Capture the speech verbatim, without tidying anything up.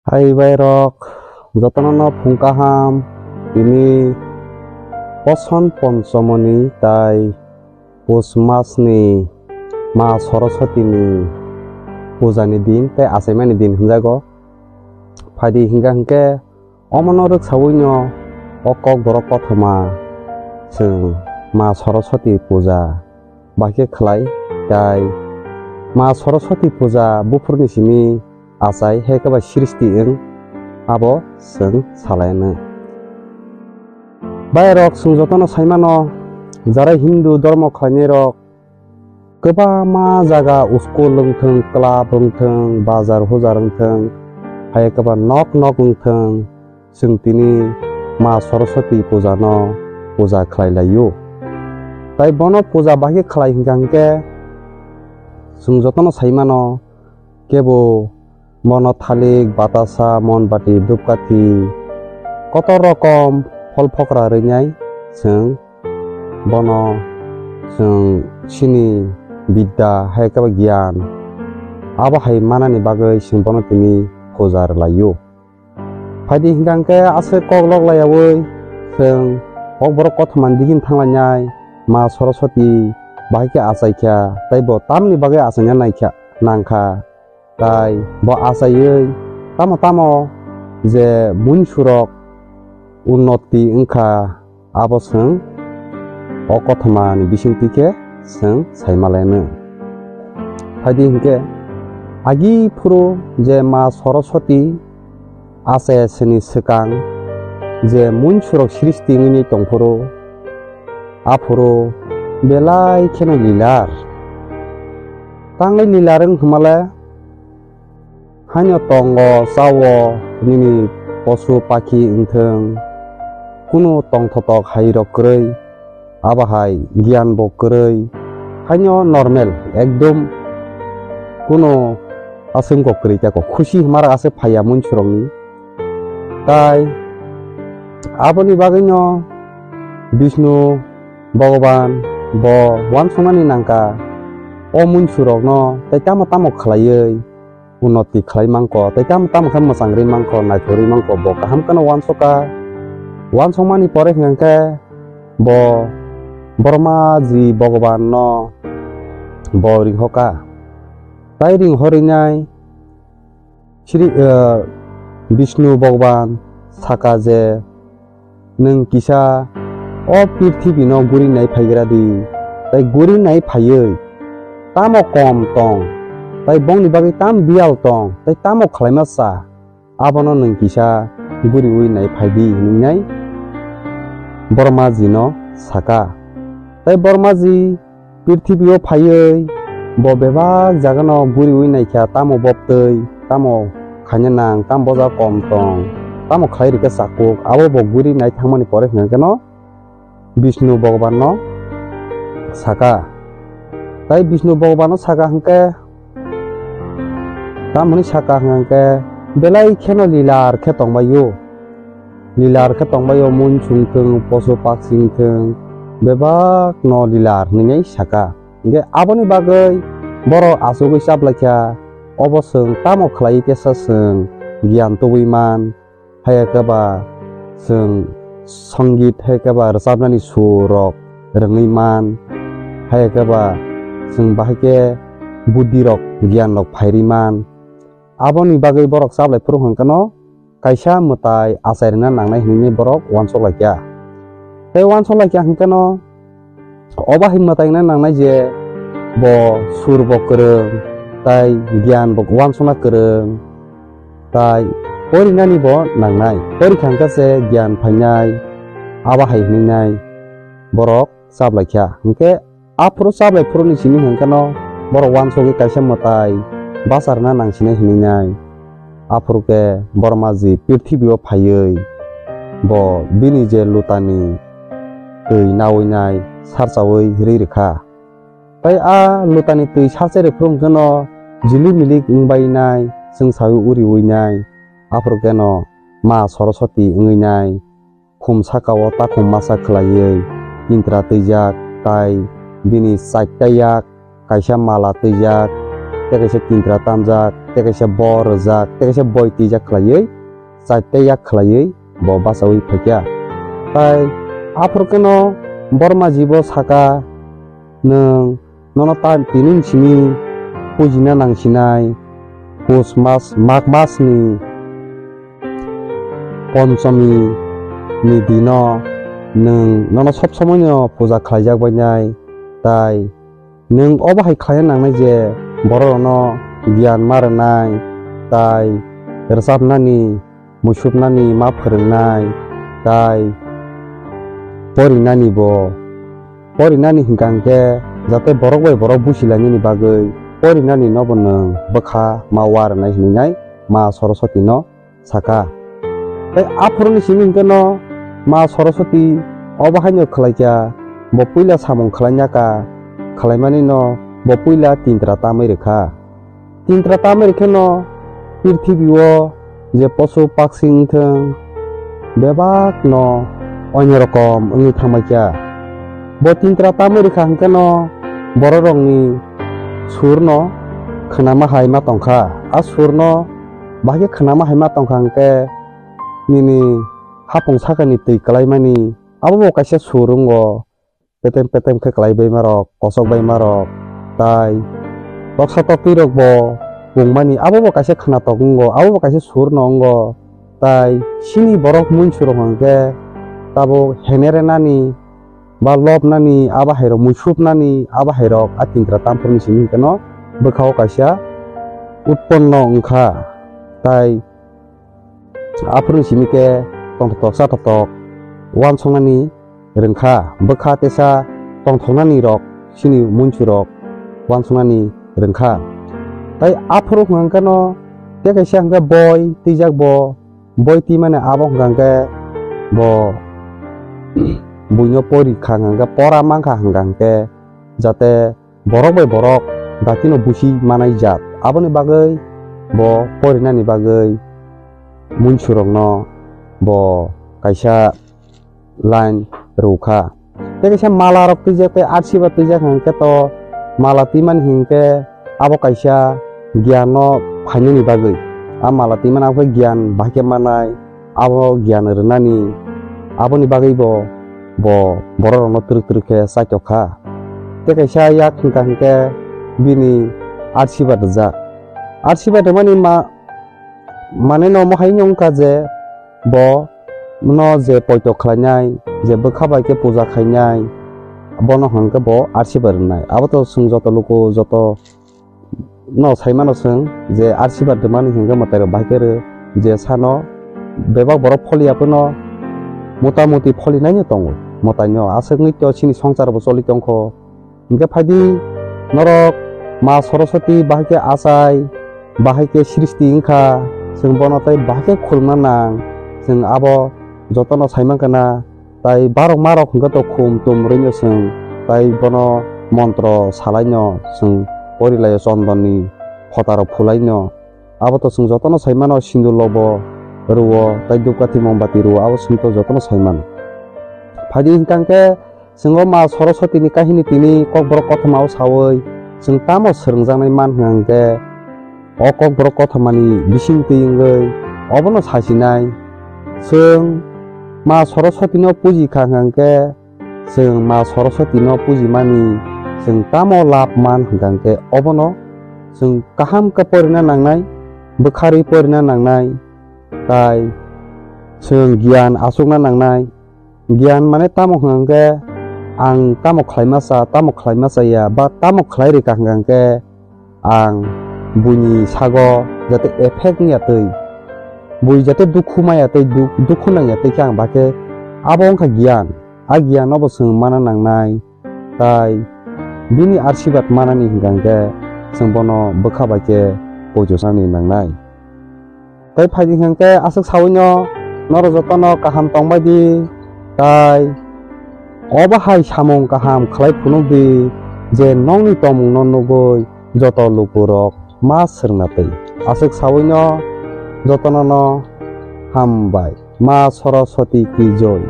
Hai bai rok, jotono no phung kaham. Tini Poson Ponchomoni tai Pus mas ni Ma Saraswati ni puja ni din tai achaimani din hinjago. Phaidi hinga hinkhe omono rwksaui no o Kokborok kothoma chwng Ma Saraswati puja bai khe khlai, tai Ma Saraswati puja buphuruni simi achai hai khe ba srishti wng, abo chwng salai anw. Bai rok, chwng jotono sai mano, jara Hindu dhormo khlainai rok kwbangma jaga, school wng thwng, club wng thwng, bazar hujar wng thwng, hai khe ba nok nok wng thwng, chwng tini Ma Saraswati puja no puja khlai lai o. Tai bono puja bai khe khlai hinkha hinkhe chwng jotono sai mano, kebo bono thalik, batasa, monbati, dupkathi, kotor rokom phol phokra rwnai chwng bono chwng chini bidya hai khe ba giyan abo hai manani bagwi chwng bono tini puja rwlai o. Phaidi hinkha hinkhe aswk kok lok laiyaui chwng Kokborok kothoma ni digini thanglainai Ma Saraswati bai khe achaikha, tei bo tamni bagwi achaina naikha, nangkha. Tai bo achaiwi tamo tamo je munsurok unnoti wngkha, abo chwng o kothoma ni bisingtwi khe chwng sai ma lai anw. Phaidi hinkhe agi phuru je Ma Saraswati achai sini swkang je munsurok srishti wngwi tongphuru, aphuru belai kheno lilar. Tangwi lilar wng hwnmale, haino tongo, chao, nini posu pakhi wngthwng, kunu tongthotok hai rok kwrwi, abo hai giyan bo kwrwi, haino normal, ekdom kunu aswk kok kwrwi, tei kok khusi hwnma rok aswk phaiya munsurokni. Tai aboni bagwino Bishnu Bhagavan bo uansuknani nangkha, o munsurokno tei tamo tamo khlaiwi unnoti khlai mangkho, tei tamo tamo khe mwchang rwi mangkho, naithok rwi mangkho, bo kaham kheno uansukha. Uansukmani pore hwnkhe bo Brahma ji Bhagavan no bo ringhoka. Tai ringhorwi nai Shri, eh, Bishnu Bhagavan saka je, "Nwng kisa o prithibi no guri nai phaigra di, tai guri nai phaiwi tamo kom tong, tai bongni bagwi tam biyal tong, tai tamo khlaima cha, abono nwng kisa guriwi nai phai di," hwnwi nai Brahma ji no saka. Tai Brahma ji prithibi o phaiwi bo bebak jaga no guriwi naikha, tamo bobtwi, tamo khaina nang, tamo boja kom tong, tamo khlai rikha chakuk, abo bo guri nai thangmani pore hwnkhe no Bishnu Bhagavan no saka. Tai Bishnu Bhagavan no saka hwnkhe, tamoni saka hwnkhe belai kheno lilar khe tongbaio. Lilar khe tongbaio, munsung thwng, posu paksing thwng, bebak no lilar hwnwi saka. Hwnkhe aboni bagwi borok achugwi chaplaikha, obo chwng tamo khlai tesa chwng giyan tubui man, hai khe ba chwng songit hai khe ba rwchapnani sur rok rwngwi man, hai khe ba chwng bahai khe buddhi rok giyan rok phairwi man. Aboni bagwi borok chaplai phuru hwnkhe no kaisa mwtai achai rwna nangnai hwnwi borok uansuk laikha. Tei uansuk laikha hwnkhe no obo hai mwtai wngna nangnai je bo sur bo kwrwng, tai giyan bo uansukna kwrwng, tai porinani bo nangnai. Porikha hwnkhe se giyan phainai, abo hai hwnwi nai borok chaplaikha. Hwnkhe aphuru chaplai phuruni simi hwnkhe no borok uansugwi kaisa mwtai bacharna nangsinai hwnwi nai. Aphuru khe Brahma ji prithibi o phaiwi bo bini je lutani twi nawi nai sarchawi rwi rwkha. Tai a lutani twi sarchai rwphuru hwnkhe no jilik milik wngbai nai, chwngsawi uriwi nai. Aphuru khe no Ma Saraswati wngwi nai. Khum saka o takhum masa khwlaiwi tintra twijak, tai bini chaita yak kaisa mala twijak, tei kaisa tintra tamjak, tei kaisa bor rwjak, tei kaisa boi twijak khlaiwi, chaita yak khlaiwi bo bachaui phaikha. Tai aphuru kheno Bormaji bo saka, "Nwng nono ta-, tini simi pujina nangsinai, Pus mas, Mag mas ni Ponchomi ni dino nwng, nono sob somoino puja khlaijak bainai, tai nwng obo hai khlaina nangnai je bororokno giyan ma rwnai, tai rwchapnani, muisupnani ma phwrwngnai, tai porinani bo, porinani hwnkha hwnkhe jate borok bai borok busilainani bagwi porinani nobo nwng bwkha ma uarwnai," hwnwi nai Ma Saraswati no saka. Tei aphuruni simi hwnkhe no Ma Saraswati obo haino khlaikha, bo puila samung khlainaka, khlaimani no bo puila tintra tamwi rwkha. Tintra tamwi rwkhe no prithibi o je posu paksi wngthwng, bebak no onyo rokom wngwi thangbaikha. Bo tintra tamwi rwkha hwnkhe no bororokni sur no khwnama hai ma tongkha. A sur no bahai khe khwnama hai ma tongkha hwnkhe nini hapung sakani twi kwlaimani abo bo kaisa sur wngo. Petem petem khe kwlai bai ma rok, kosok bai ma rok, tai toksa toktwi rok bo pungmani abo bo kaisa khwnatok wngo, abo bo kaisa sur no wngo. Tai chini borok muinsu rok hwnkhe tabuk henere nani ba lobnani abo hai rok, muisupnani abo hai rok a tintra tamphuruni simi hwnkhe no bwkha o kaisa utponno wngkha. Tai aphuru simi khe tongthok toksa tokthok uansuknani rwngkha, bwkha tesa tongthoknani rok chini muinsu rok uansuknani rwngkha. Tai aphuru hwnkha hwnkhe no tei kaisa hwnkhe boi twijak bo, boi twi mani abo hwnkha hwnkhe bo buino pori kha hwnkha hwnkhe pora mankha hwnkha hwnkhe jate borok bai borok datino busi manai jat. Aboni bagwi bo porinani bagwi muinsurokno bo kaisa line rwkha. Tei kaisa mala rok twijak tei arsiba twijak hwnkhe to mala twimani hwnkhe abo kaisa giyan no phainani bagwi. A mala twimani abo khe giyan bahai khe manai. Abo giyan rwnani aboni bagwibo bo bororokno twrwk twrwk khe chaitok kha. Tei kaisa yak hwnkha hwnkhe bini arsiba rwjak. Arsiba rwmani ma-, maneno omo hai wngkha je bo no je poito khlainai, je bwkha bai khe puja khainai, bono hwnkhe bo arsiba rwnai. Abo to chwng joto luku joto no sai mano chwng je arsiba rwmani hwnkhe mwtai rok bahai khe rw, je sano bebak borok pholi ya phano mota moti pholi nai no tongo mwtai no, aswk wngwi to chini swngchar bo choli tongkho. Hwnkhe phaidi norok Ma Saraswati bahai khe achai, bahai khe srishti wngkha, chwng bono tei bahai khe khulumna nang, chwng abo jotono sai mankha na. Tai barok marok hwnkhe to khum tum rwino chwng, tai bono montro salaino chwng porilaio chondonni photarok phulaino. Abo to chwng jotono sai mano, sindur lobo rwo, tai dupkathi mombati rwo, abo chwng to jotono sai mano. Phaidi hwnkha hwnkhe chwng o Ma Saraswatini kahini tini kokborok kothoma o saui chwng tamo swrwngjaknai man hwnkha hwnkhe, o kokborok kothomani bising twi wngwi obono sasinai. Chwng Ma Saraswatino puji kha hwnkha hwnkhe, chwng Ma Saraswatino pujimani chwng tamo lab man hwnkha hwnkhe, obono chwng kaham khe porina nangnai, bwkharwi porina nangnai, tai chwng giyan achukna nangnai. Giyan mane tamo hwnkha hwnkhe, ang tamo khlaima cha, tamo khlaima chaya, ba tamo khlai rwkha hwnkha hwnkhe, ang buini sago jate effect wngya twi, bui jate dukhu maya twi, du-, dukhu nangya twi khe ang bahai khe abo wngkha giyan. A giyan no bo chwng mana nangnai, tai bini arsibat manani hwnkha hwnkhe chwng bono bwkha bai khe poito sanani nangnai. Tei phaidi hwnkhe aswk saui no norok jotono kaham tongbai di, tai obo hai samung kaham khlai phunuk di je nokni tongmung no nugui joto lukurok ma swrwngna twi. Aswk saui no jotono no hambai. Ma Saraswati ki joi.